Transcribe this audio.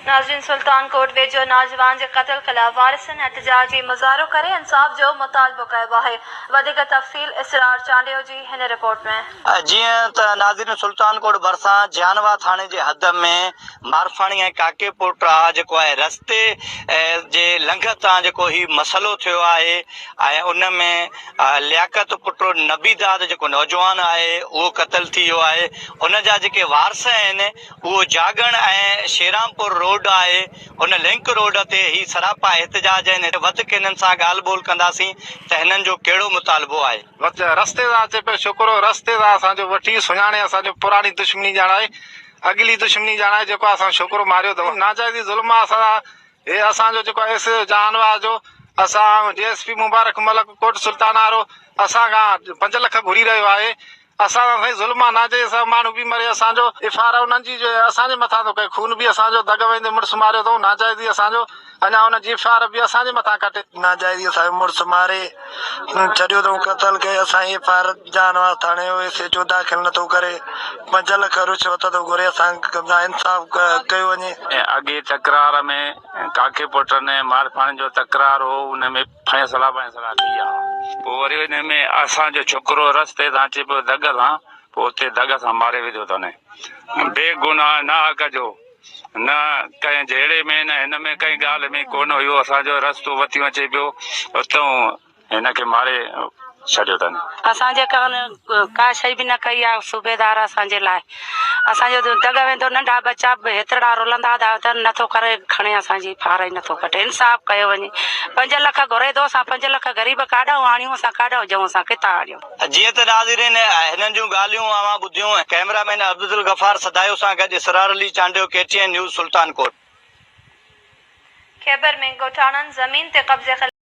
ناظرين سلطان ڪوٽ ويجهو نوجوان جي قتل خلاف وارثن احتجاجي مظاهرو ڪري انصاف جو مطالبو ڪيو آهي وڌيڪ تفصيل اسرار چانڊيو جي هن رپورٽ ۾. جيئن ته ناظرين سلطان ڪوٽ ڀرسان جهانواهه ٿاڻي جي حد ۾ مارفاڻي ۽ ڪاڪي پوٽا جيڪو آهي رستي جي لنگهه تان جيڪو هي مسئلو ٿيو آهي ۽ ان ۾ لياقت پٽ نبي داد جيڪو نوجوان آهي اهو قتل ٿي ويو آهي ان جا جيڪي وارث آهن اهو جاڳڻ ۽ شيرامپور روڊ آهي، ان لنڪ روڊ تي هي سراپا احتجاج آهن، هتي وڌڪ هنن سان ڳالهه ٻولهه ڪنداسين ته هنن جو ڪهڙو مطالبو آهي. وچ رستي تان اچي پيو ڇوڪرو رستي تان اسان جو وٺي سڃاڻي اسان جو پراڻي دشمني ڄاڻائي اڳلي دشمني ڄاڻائي جيڪو اسان جو ڇوڪرو ماريو اٿئون ناجائزي ظلم آ اسان سان هي اسان جو جيڪو ايس ايس او جهان واهه جو اسان D S P Mubarak Malik Kot Sultan وارو اسان کان پنج لک گهري رهيو آهي اسان سان سائين ظلم آ ناجائز اسان جو ماڻهو به مري اسان جو ايف آر انهن جي جو اسان جي مٿان ٿو ڪئي خون به اسان جو دڳ ويندي مڙس ماريو اٿئون ناجائزي اسان جو اڃا ان جي ايف آر به اسان جي مٿان ڪٽي. ناجائزي اسان جو مڙس ماري ڇڏيو اٿئون قتل ڪئي اسان ايف آر جانواز ٿاڻي جو ايس ايچ او داخل نٿو ڪري پنج لک رشوت ٿو گهري اسان سان انصاف ڪيو وڃي. اڳي تڪرار ۾ ڪاڪي پوٽن ۽ مارڦاڻين جو تڪرار هو ان ۾ فيصلا فيصلا ٿي ويا. پوء وري ان ۾ اسان جو ڇوڪرو رستي تان اچي پيو دڳ سان، پوء اتي دڳ سان ماري وڌو اٿن. بي گناهه ناحق جو، نه ڪنهن جهيڙي ۾ نه هن ۾ ڪنهن ڳالهه ۾ ڪونه هيو، اسان جو رستو وتيون اچي پيو، اتئون هن کي ماري ڇڏيو اٿن. اسان جي ڪن ڪا شيء به نه ڪئي آهي صوبيدار اسان جي لاء. اسان جو دڳ ويندو ننڍا ٻچا به هيترڙا رلندا ٿا وتن نٿو ڪري کڻي اسان جي ڦار ئي نٿو ڪٽي انصاف ڪيو وڃي پنج لک گهري ٿو اسان پنج لک غريب ڪاڏانهن آڻيون اسان ڪاڏانهن جئون اسان ڪٿان آڻيون. جيئن ته ناظرين هنن جون ڳالهيون اوهان ٻڌيون ڪئميرا مين عبدالغفار سڌايو سان گڏ Israr Ali Chandio K T N news Sultan Kot. Khyber ۾ ڳوٺاڻن زمين تي قبضي خلاف.